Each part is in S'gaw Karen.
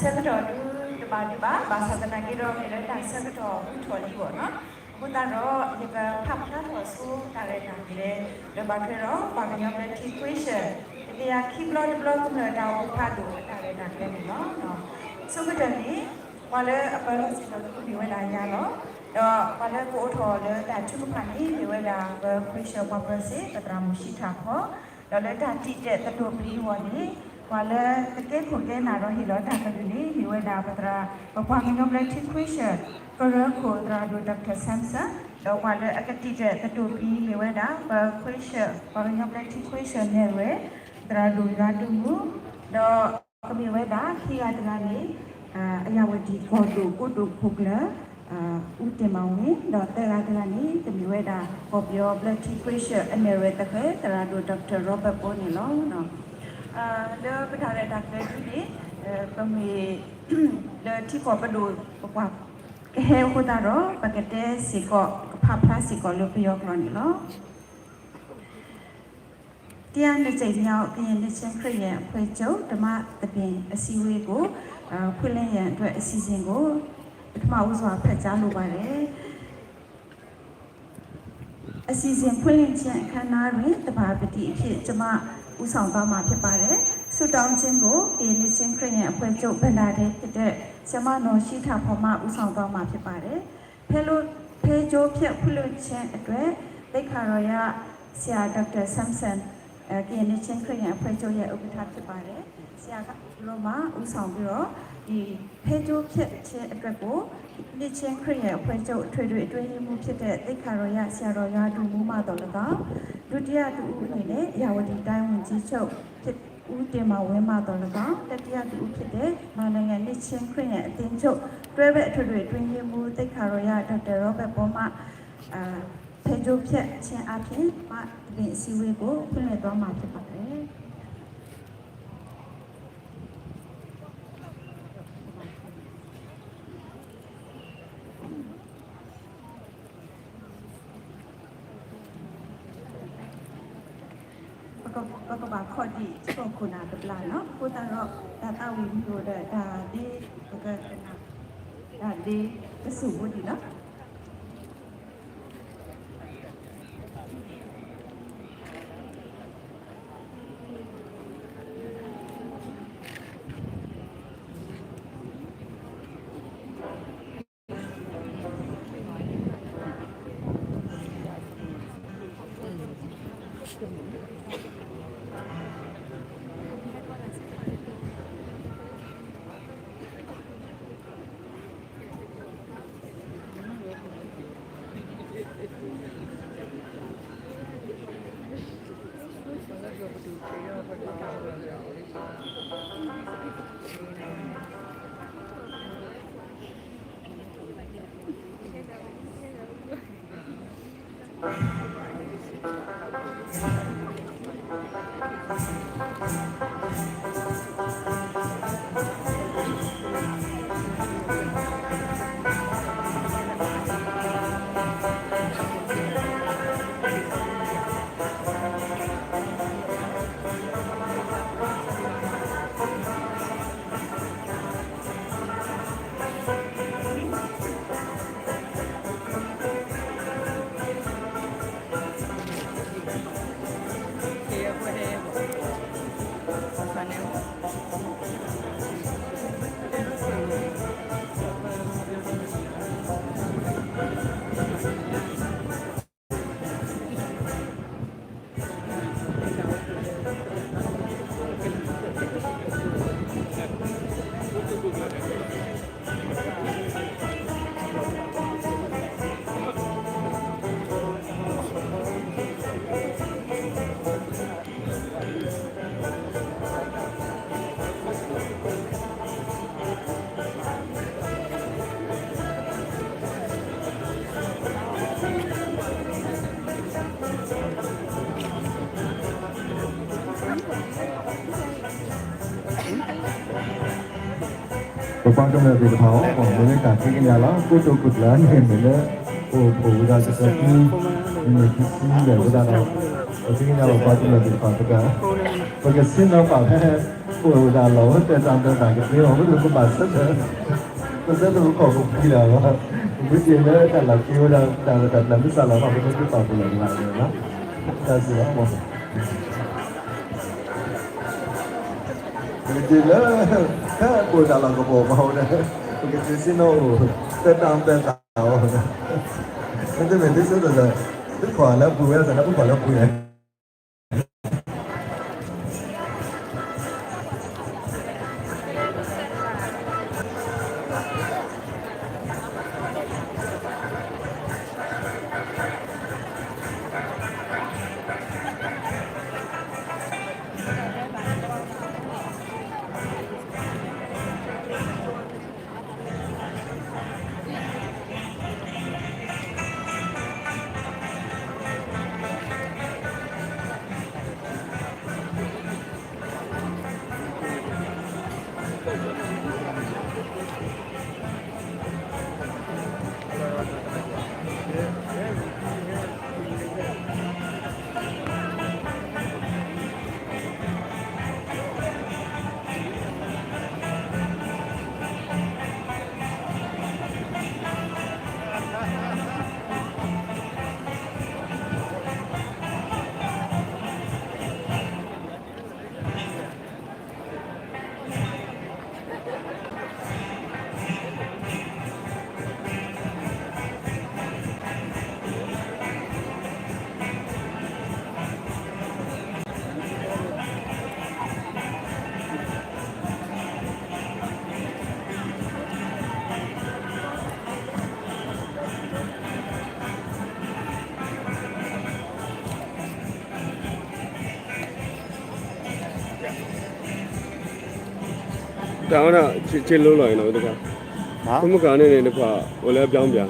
ဆၢကတီၢ်ဒုးတဘၣ်ဒံးဘၣ်, ဘၣ်ဆၣ်သနာ်က့ဒီး မ့ၢ်လၢတၢ်ဆၢကတီၢ်အုၣ်ထီၣ်လံအဂီၢ်နီၤ. အဃိသတးဒီး ယကဖးဖျါထီၣ်ဆိတၢ်ရဲၣ်တၢ်ကျဲၤ လၢဘၣ်ထွဲဒီးပှၤကညီဘျၢထံခွ့ၡၢၣ် တကယၤခံဘျီတဘျီ ကမျၢၢ်တၢ်အိၣ်ဖးဒိၣ်အတၢ်ရဲၣ်တၢ်ကျဲၤန့ၣ်လီၤ. အဆိကတၢၢ်န့ၣ် ပှၤလၢအပၢၤလီၢ်ဆ့ၣ်နီၤတဖုမ့ၢ်ဝဲဒၣ်ယၤလီၤ. ဒီးပှၤလၢကအိးထီၣ်လၢတၢ်ထုကဖၣ်န့ၣ် မ့ၢ်ဝဲဒၣ်ပခွ့ၡၢၣ်ပှၤပၢၤစ့ၣ် ပသရၣ်မုၣ်ဆံထၣ်ဖီ, ဒီးလၢတၢ်တံာ်တဲာ်သဒိၣ်ပျံၤအဂီၢ်န့ၣ် ပှၤလၢကကဲခိၣ်ကဲနၢ်ဒီးဟ့ၣ်လီၤတၢ်ကလုၢ်န့ၣ် မ့ၢ်ဝဲဒၣ်ပသရၣ် ပပှၤကညီဘျၢထံခွ့ၡၢၣ် ကရၢခိၣ်သရၣ်ဒိၣ် Doctor Samson, ဒီးပှၤလၢအကတံာ်တဲာ်သဒိၣ်ပျံၤမ့ၢ်ဝဲဒၣ် ပခွ့ၡၢၣ် ပှၤကညီဘျၢထံခွ့ၡၢၣ်နဲၣ်ရွဲၣ် သရၣ်ဒိၣ်ယွၤဒိၣ်မူ, ဒီးကမ့ၢ်ဝဲဒၣ်ခံဂၤတဂၤန့ၣ် အယၢ်ဝတံၣ်ကီၢ်ဒိၣ်ကိတိာ်ခိၣ်ကျၢၢ် အူတ့ၢ်မးဝ့ၢ်, ဒီးသၢဂၤတဂၤန့ၣ် ကမ့ၢ်ဝဲဒၣ် ကီၢ်ပယီၤဘျၢထံခွ့ၡၢၣ်အနဲၣ်ရွဲၣ်သဃဲၣ် သရၣ်ဒိၣ် Doctor Robert ပိန့ၣ်လီၤ. လၢပတၢ်ရဲၣ်တၢ်ကျဲၤဒ်န့ၣ် ပမ့ၢ် လၢထံကီၢ်ပဒိၣ်ပပှၢ်ကဟဲအဃိသတးဒီး ပကတဲစ့ၢ်ကီး ကဖးဖျါစ့ၢ်ကီးလၢပယီၤကျိာ်န့ၣ်လီၤ. တရားနှစ်ကြိမ်မြောက်ကရင်နှစ်ခြင်းခရစ်ယာန်အဖွဲ့ချုပ်ဓမ္မသဘင်အစည်းအဝေးကို ဖွင့်လှစ်ရန်အတွက်အစီအစဉ်ကို ပထမဦးစွာဖတ်ကြားလိုပါတယ်။ အစီအစဉ်ဖွင့်လှစ်ခြင်းအခမ်းအနားတွင် သဘာပတိအဖြစ်ကျွန်မဦးဆောင်သွားမှာဖြစ်ပါတယ်။ ဆုတောင်းခြင်းကို ကရင်နှစ်ခြင်းခရစ်ယာန်အဖွဲ့ချုပ်ဘဏ္ဍာထဲဖြစ်တဲ့ ဆရာမနော်ရှိထဖော်မှဦးဆောင်သွားမှာဖြစ်ပါတယ်။ ဖဲလို့ ဖဲကျိုးဖျက်ဖွင့်လှစ်ခြင်းအတွက် သိက္ခာတော်ရဆရာ Doctor Samson အဲ ကရင်နှစ်ခြင်းခရစ်ယာန်အဖွဲ့ချုပ်ရဲ့ဥက္ကဋ္ဌဖြစ်ပါတယ်။ ဆရာက ဦးဆောင်ပြီးတော့ ဒီဖဲကျိုးဖျက်ခြင်းအတွက်ကို နှစ်ခြင်းခရစ်ယာန်အဖွဲ့ချုပ်အထွေထွေအတွင်းရေးမှူးဖြစ်တဲ့ သိက္ခာတော်ရဆရာတော် ယွၤဒိၣ်မူ မှသော်လည်းကောင်း၊ ဒုတိယတဦးအနေနဲ့ ဧရာဝတီတိုင်းဝန်ကြီးချုပ်ဖြစ် ဦးတင်မောင်ဝင်း မှသော်လည်းကောင်း၊ တတိယတဦးဖြစ်တဲ့ မြန်မာနိုင်ငံနှစ်ခြင်းခရစ်ယာန်အသင်းချုပ် တွဲဘက်အထွေထွေအတွင်းရေးမှူး သိက္ခာတော်ရ ဒေါက်တာ ရောဘတ် ပော်မ အာ ဖဲကျိုးဖျက်ခြင်းအားဖြင့် ဓမ္မသဘင်အစည်းအဝေးကို ဖွင့်လှစ်သွားမှာဖြစ်ပါတယ်။ ပက ပကဘၣ်ခီၣ်ဒံး ဆၢခိၣ်နၢ်တဘျီနီၤ, အဃိသတးဒီး တၢ်သးဝံၣ်မ့ၢ်အိၣ်ဒီးတၢ်ဒ့ ပကကနၣ် တၢ်ဒ့ကစူၢ်ဖိဒံးနီၤ. ပပှၤကမျၢၢ်သ့ၣ်တဖၣ်အံၤ မ့ၢ်လၢတၢ်ဃ့ကညးလီၤ. ကိတိာ်ခိၣ်ကျၢၢ်န့ၣ်မ့ၢ်လၢ အိၣ်ဖှိၣ်ဝံၤဒီးကစၢၢ်ခံ မ့ၢ်မ့ၢ်ခံဆံဒီးဝဲဒၣ်ဒီး ပဃ့ကညးလီၤပှၤကမျၢၢ်သ့ၣ်တဖၣ် ပက ပကဆ့ၣ်နီၤပာ်ဖဲ အိၣ်ဝဲဒၣ်လီၤဝဲ တဲတၢ်တဲတၢ်ကသ့အီၤ မ့ၢ်တကဘၣ်ဆၢထၢၣ် ပဆၢထၢၣ်ပကီၢ်ပဖှံလၢ်လီၤ. ပမ့ၢ်က့ၤလၢတၢ်လီၢ်က့ၤဝဲဒၣ် တၢ်လီၢ်တၢ်ပျၢၤမ့ၢ်စးလီၤ ပမ့ၢ်က့ၤပာ်ပူၤလီၤန့ၣ်လီၤ. တၢ်စံးလီၤ ပကက့ၤလၢ ဟဲအိၣ်တၢ်လီၢ်ကပီၤပၤဝဲဒၣ် ပကက့ၤဆ့ၣ်နီၤအိၣ် တဲတၢ်တဲတၢ်အီၤ မ့တမ့ၢ်ဒ်သိးဒီး သုခွါလၢပှ့ၤဝဲဒၣ် သုခွါလၢပှ့ၤ တၢ်ဝဲဒၣ် ဆ့လိလီၤအံၤနီၤ တခါ ဖိမုၣ်ကၤန့ၣ်န့ၣ် တခွါ အိၣ်လၢအပျီပျါ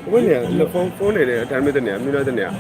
အဝဲန့ၣ် လၢ phone phone န့ၣ်န့ၣ် အတၢ်မ့ၢ်တန့ၢ် မ့ၢ်ဒီးတန့ၢ်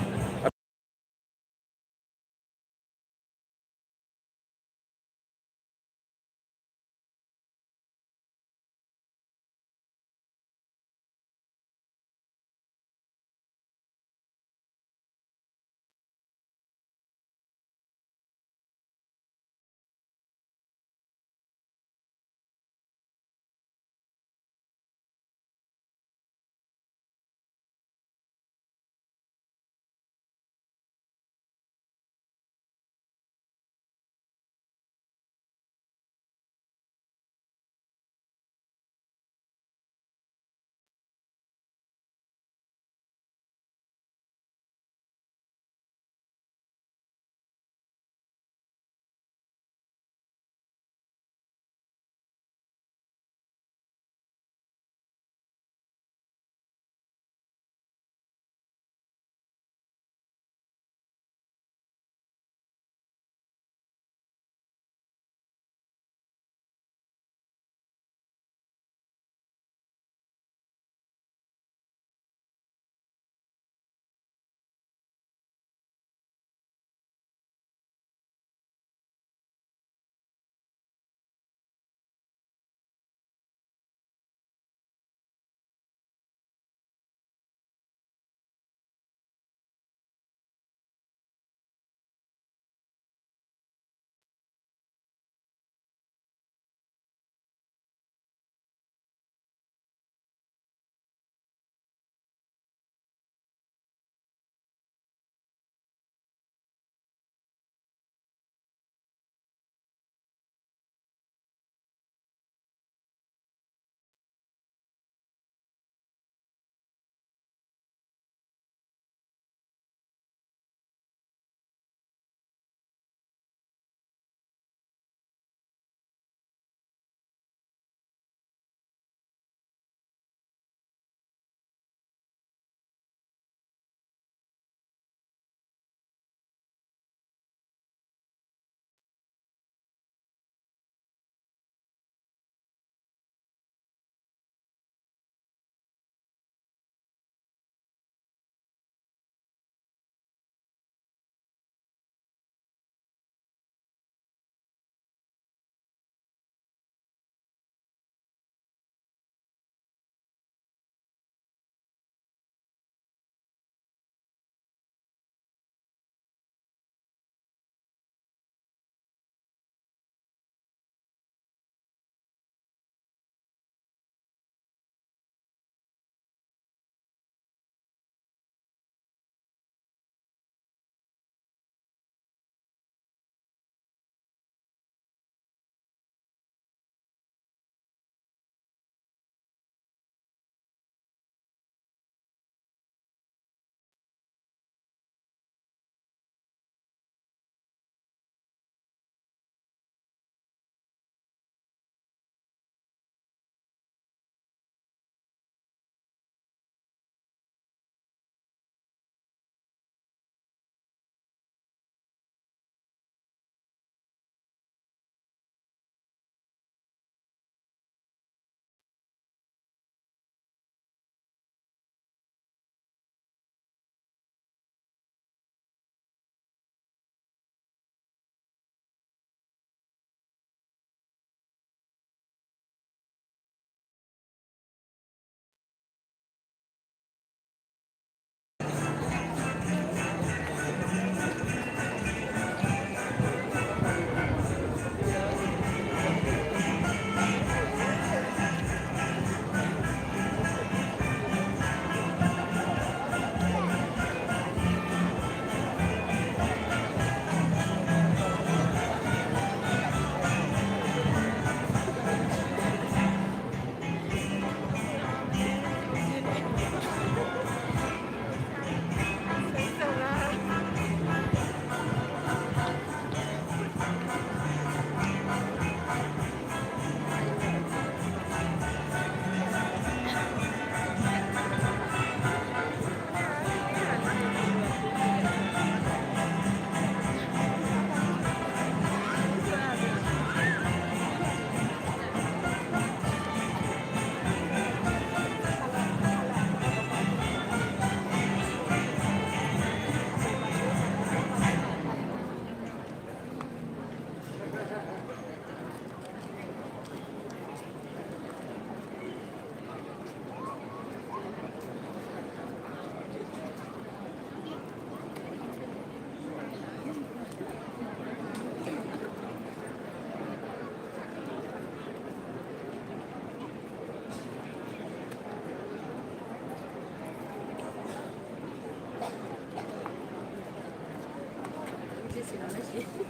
မၤလၢ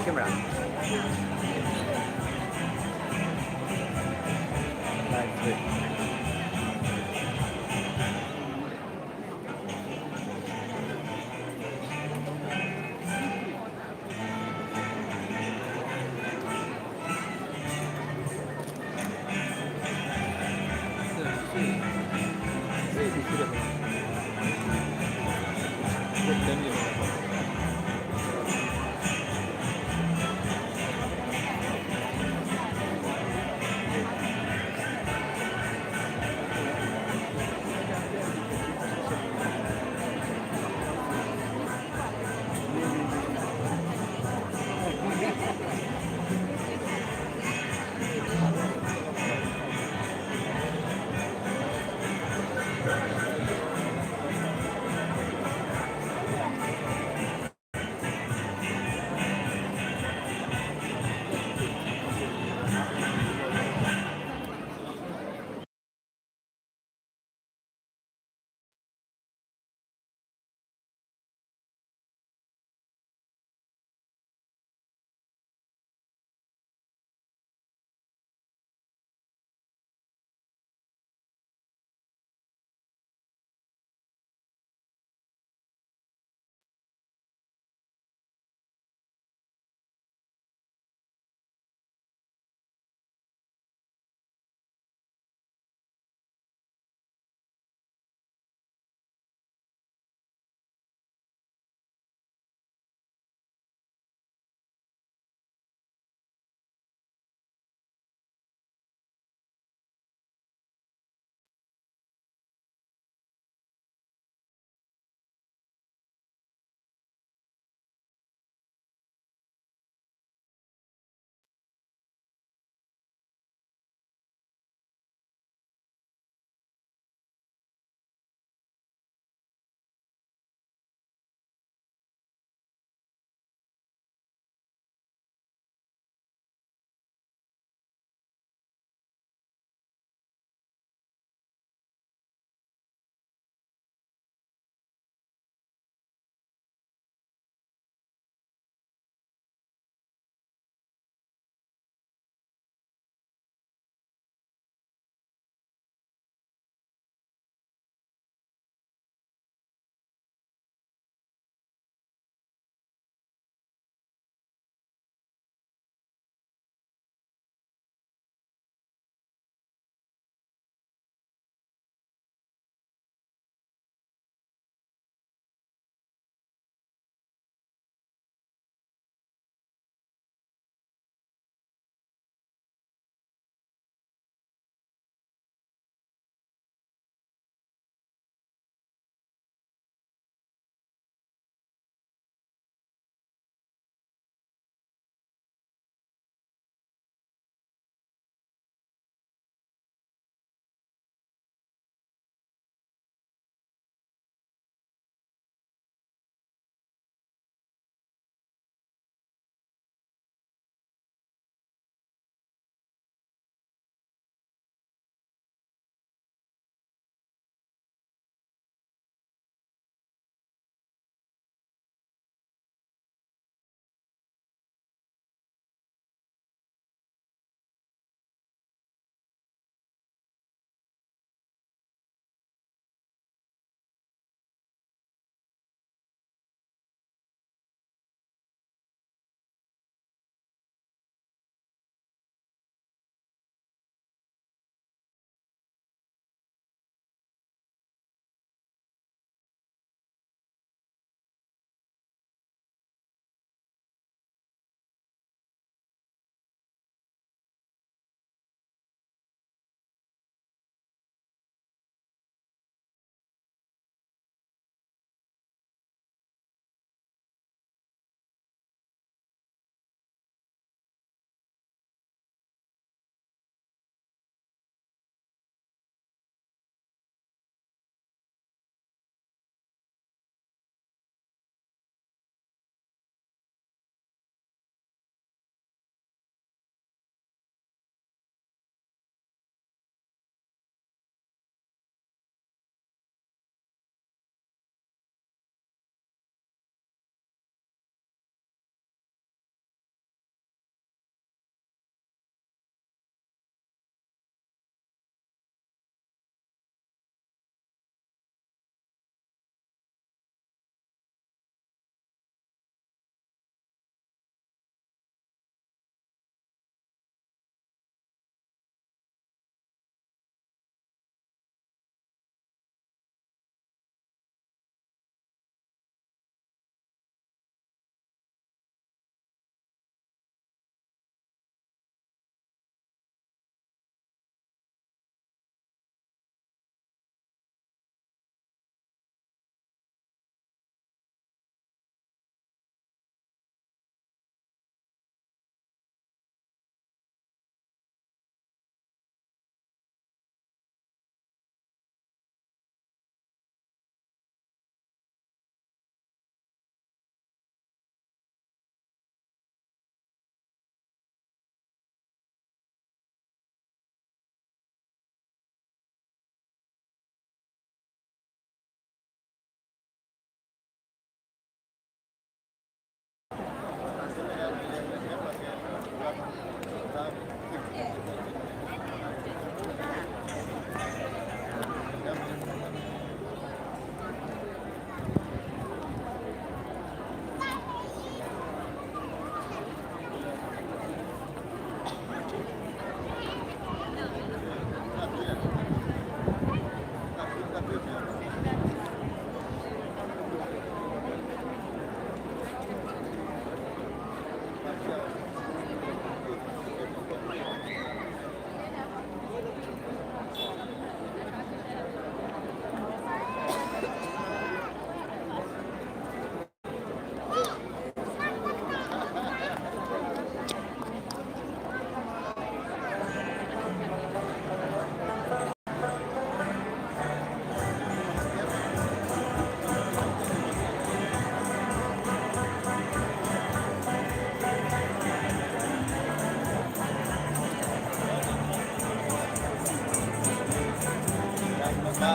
camera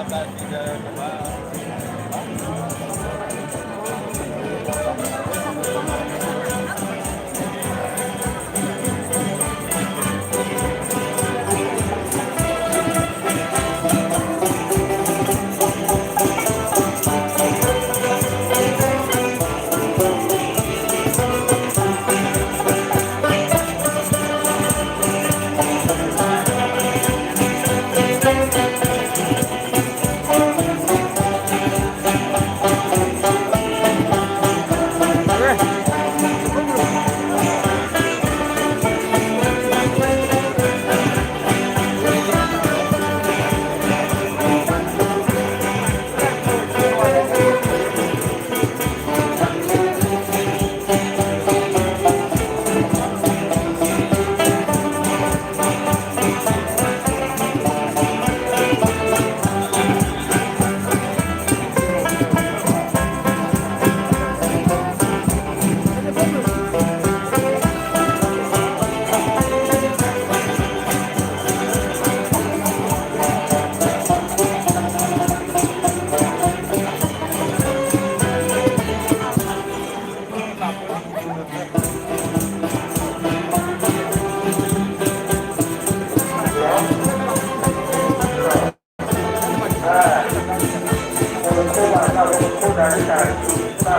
အဲ ပှၤ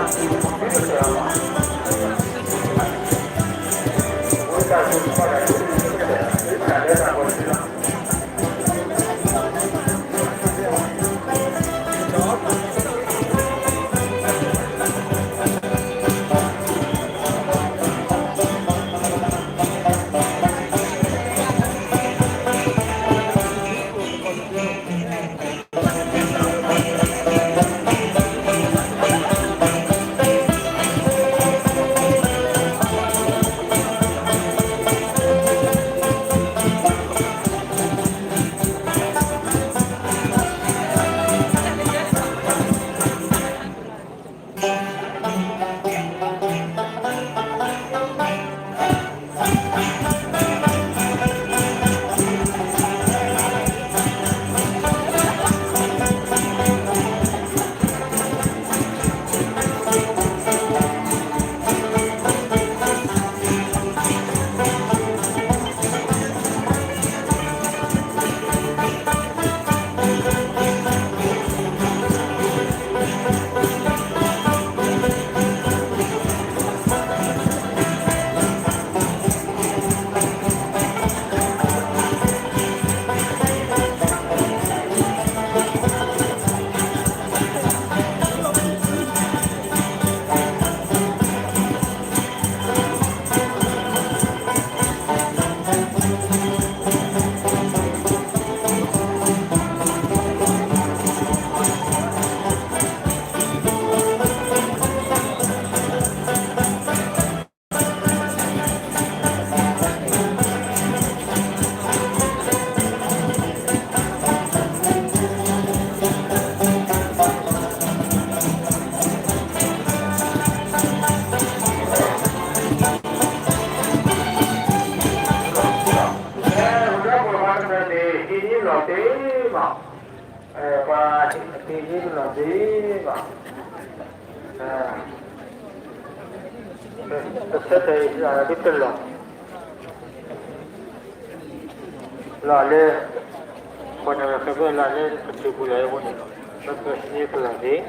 ဒီပုၢ်ဝဲၢ်တဖၣ်န့ၣ် ဟံးန့ၢ်လီၤသ့မး, ပှၤဟံးန့ၢ်လီၤသ့မး, ပဆၢတဲာ်အံၤဒ်တလီၤ, လီၤလၢ ပှၤန့ၣ်ဝဲဃဲဖဲလီၤလၢ ပတုၤပူၤလီၤအဝဲန့ၣ်လီၤ, ပဟံးန့ၢ်ပလီၤသ့ တၢ်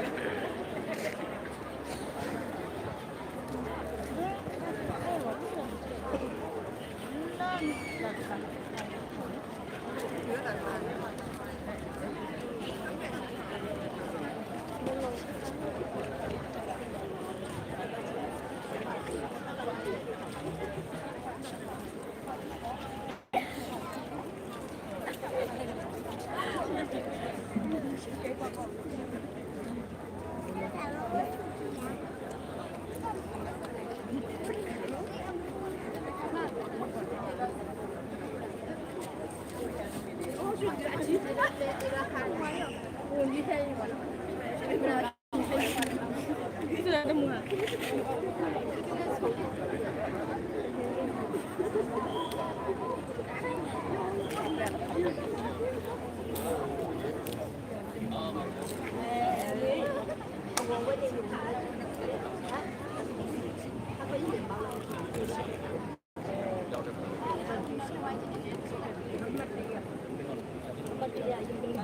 Hey, happening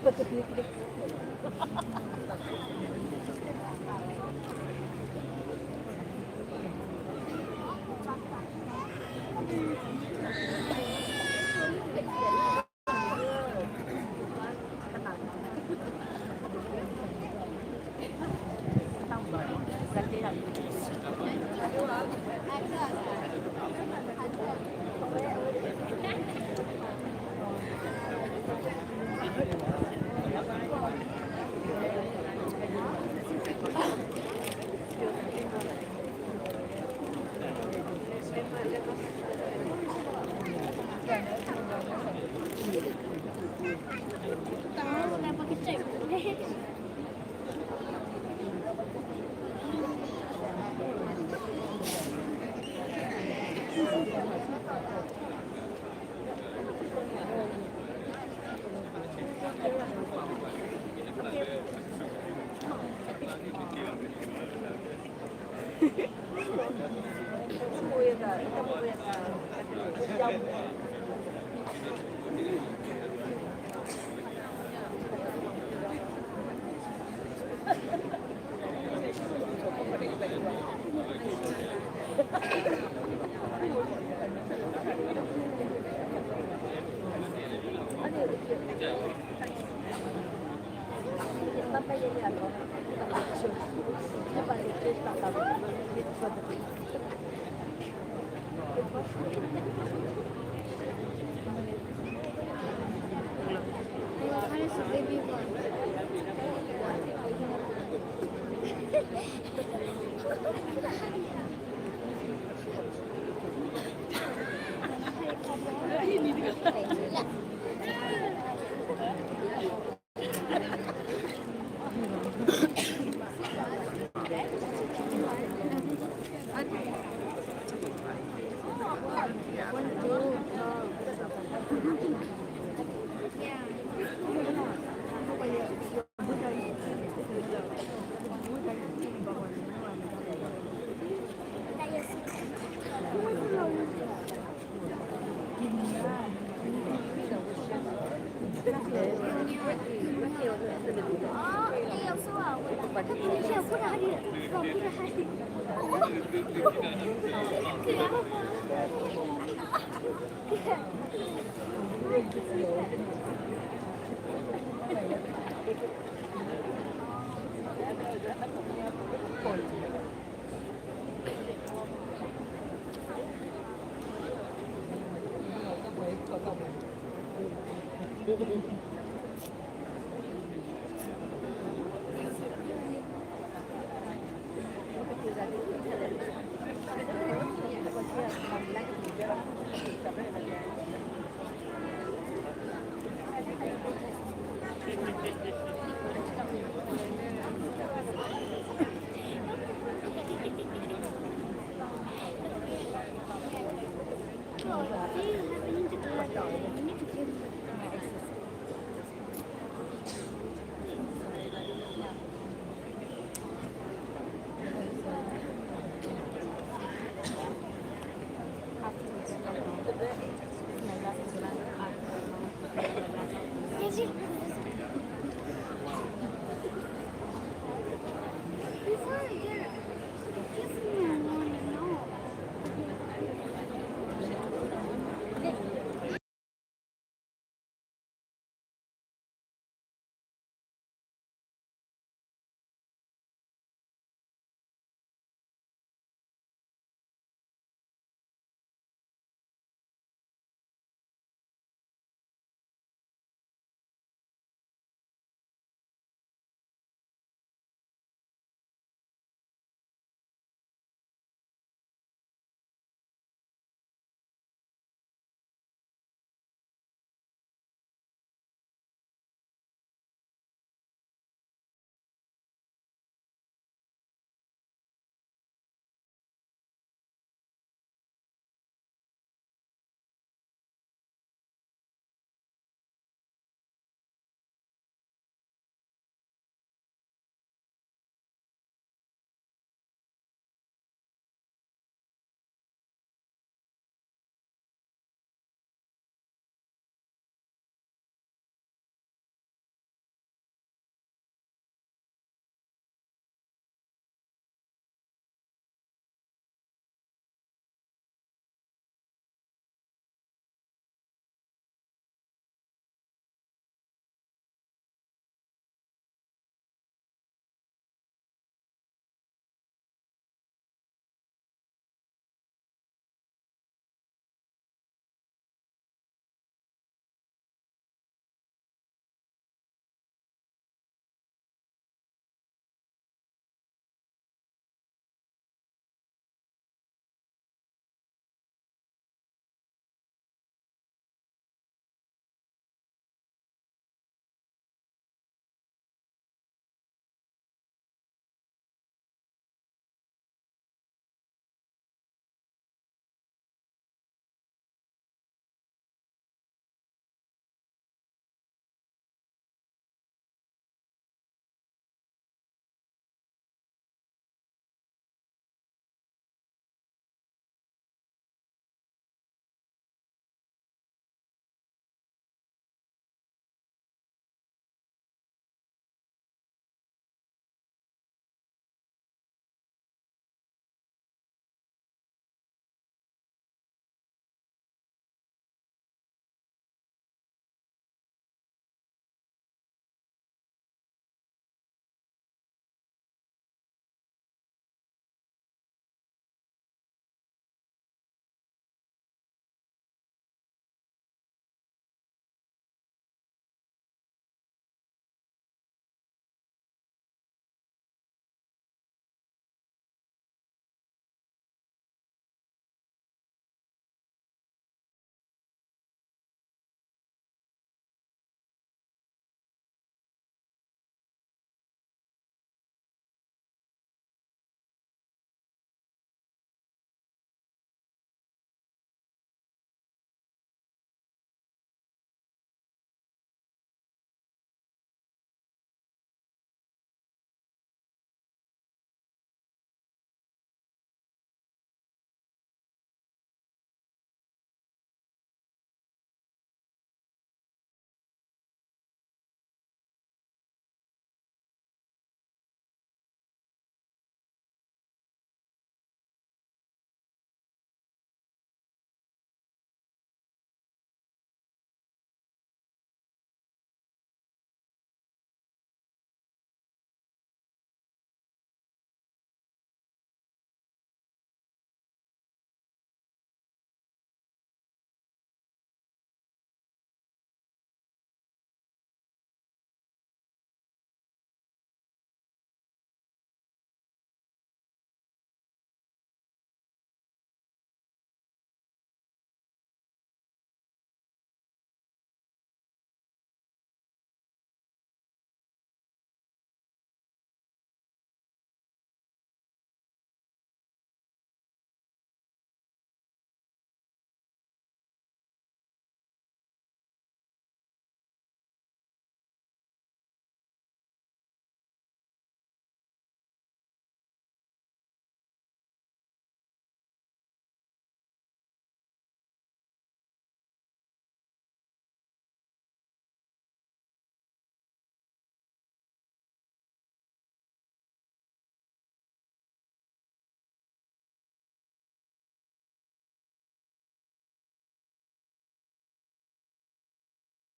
to Canada.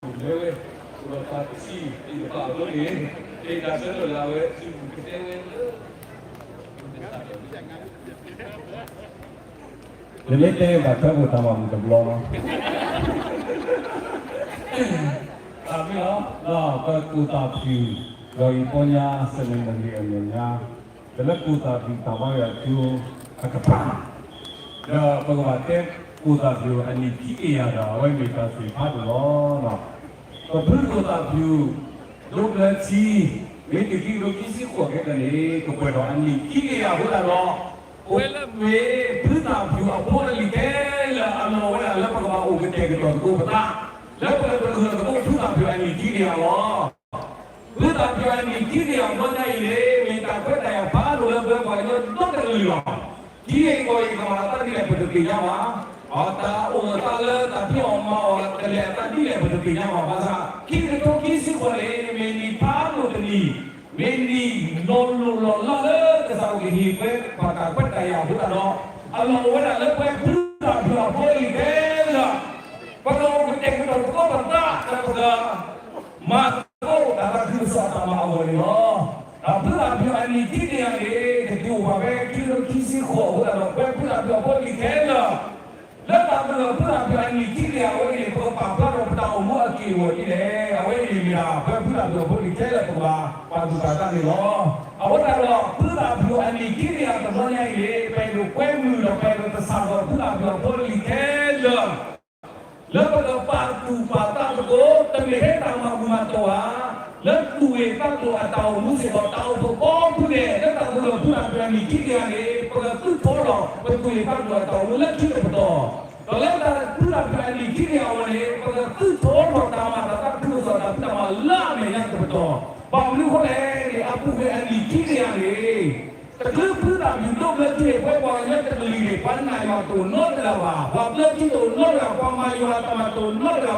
လဲၤဝဲ, အိၣ်ဒီးပှၤတဆံသ့ၣ်တဖၣ်အဃိန့ၣ်, တၢ်ဆၢထၢၣ်လၢအဝဲသုးကတဲဝဲလၢ နမ့ၢ်တဲဘၣ်ထွဲအိၣ်တၢ်မၤမုာ်တဘျီလီၤ. တၢ်မ့ၢ်လီၤ, ပကိၢ်သးဖၠူၣ် ဒီးယပီညါစၢၤန့ၣ်မ့ၢ်ဂ့ၤအမဲာ်ညါ, ဒီးလၢကိၢ်သးဖၠူၣ်တၢ်ဘါယွၤကၠိအကပၤ, ဒီးပကဘၣ်တဲကိၢ်သးဖၠူၣ်အနံၣ်ခံကယၤဒီး အဝဲမ့ၢ်တၢ်သ့ၣ်ဖးဒိၣ်လီၤ. ပဖုကိၢ်သးဖၠူၣ် ဒိၣ်ဘျၢထံ မ့ၢ်တုၤခံကထိခံဆံဃိးခဲကနံၣ်န့ၣ် ကပှဲၤဒီးအနံၣ်ခံကယၤအဃိသတးဒီး, ပဝဲလၢမ့ၢ်ဖုသးဖၠူၣ်အဖိအလံၤခဲလၢာ်အလီၢ်ဝဲဒၣ်လၢပကဘၣ်အိၣ်ကတဲာ်ကတီၤသကိးပသး, လၢပကတဂၢၢ်သကိးဖုသးဖၠူၣ်အနံၣ်ခံကယၤလီၤ. ဖုသးဖၠူၣ်အနံၣ်ခံကယၤအဖီညါအံၤန့ၣ် မ့ၢ်တၢ်ခွဲးတၢ်ယာ်ဖးဒိၣ်လၢပဝဲပှၤကညီဒီတကလုာ်လီၤ. ထံဂ့ၢ်ကီၢ်ဂ့ၢ်ကမၤအသးဒ်လဲၣ်ပတသ့ၣ်ညါဘၣ်, တၢ်အိၣ်အသးလၢတၢ်ဖံးအီၣ်မၤအီၣ်ကလဲၤအသးဒ်လဲၣ် ပတသ့ၣ်ညါဘၣ်. ဘၣ်ဆၣ် ခံကထိခံဆံဃိးန့ၣ် မ့ၢ်နံၣ်ဖးဒိၣ်တနံၣ်, မ့ၢ်နံၣ်လီၤလိၢ်လီၤလးလၢကစၢ်အကဟ့ၣ်ပှၤတၢ်ခွဲးတၢ်ယာ်အဃိသတးဒီး, အလီၢ်အိၣ်ဝဲဒၣ်လၢပဝဲဖုသးဖၠူၣ်အဖိအလံၤခဲလၢာ် ပကအိၣ်ကတဲာ်ကတီၤသကိးပသး ဒီးပကမၤသကိးတၢ်သးခုကစီၣ်အတၢ်မၤအဂီၢ်န့ၣ်လီၤ. ဒီးဖုသးဖၠူၣ်အနံၣ်ခံကယၤန့ၣ် ကတုၤအိၣ်ဘၣ်ဖဲခံကထိခံဆံဃိးအဃိသတးဒီး ပဝဲဖုသးဖၠူၣ်အဖိအလံၤခဲလၢာ် လၢတၢ်မုၢ်လၢ်ဖုသးဖၠူၣ်အနံၣ်ခံကယၤအဝဲအံၤန့ၣ် ပကပာ်ဖျါထီၣ်ပတၢ်အိၣ်မူအက့ၢ်အဂီၤဒ်လဲၣ်. အဝဲအံၤန့ၣ်မ့ၢ်ဒၣ် ပဝဲဖုသးဖၠူၣ်အဖိအလံၤခဲလၢာ် ပကဘၣ်ပာ်သူၣ်ပာ်သးန့ၣ်လီၤ. အဃိသတးဒီး ဖုသးဖၠူၣ်အနံၣ်ခံကယၤတဘျီညါအံၤန့ၣ် ပအဲၣ်ဒိးကွဲမုာ်ဒီးပအဲၣ်ဒိးသဆၣ်ထီၣ်ဖုသးဖၠူၣ်အဖိအလံၤခဲလၢာ် လၢပကပာ်သူၣ်ပာ်သးသကိး တမ့ၢ်ထဲတၢ်မၤဘူၣ်မၤတီၢ်ဧါ, လၢသူၣ်ဂ့ၢ်သးကျိၤအတၢ်အိၣ်မူစ့ၢ်ကီး တၢ်အိၣ်ဖှိၣ်ကိးဖုန့ၣ် လၢတၢ်မုၢ်လၢ်ဖုသးဖၠူၣ်အနံၣ်ခံကယၤန့ၣ် ပကသုးထီၣ်ဒီး ပသူၣ်ဂ့ၢ်သးကျိၤအတၢ်အိၣ်မူလၢခံတပတီၢ်, ဒီးလၢတၢ်ဖုသးဖၠူၣ်အနံၣ်ခံကယၤအဝဲန့ၣ် ပကသုးထီၣ်ထီၣ်တၢ်မၤတၢ်သးခုကစီၣ်တၢ်ဖံးတၢ်မၤလၢအမဲာ်ညါတပတီၢ်, ဘၣ်မနုၤအဃိလဲၣ်န့ၣ် အပူၤကွံာ်အနံၣ်ခံကယၤန့ၣ် တချုးဖုသးဖၠူၣ်ဒိၣ်ဘျၢထံန့ၣ် ပဝဲပှၤကညီတကလုာ်န့ၣ် ပှၤနာ်ယွၤတအိၣ်နီတဂၤဘၣ်, ပှၤဘျၢထံတအိၣ်နီတဂၤ, ပှၤမၤယွၤအတၢ်မၤတအိၣ်နီတဂၤဘၣ်,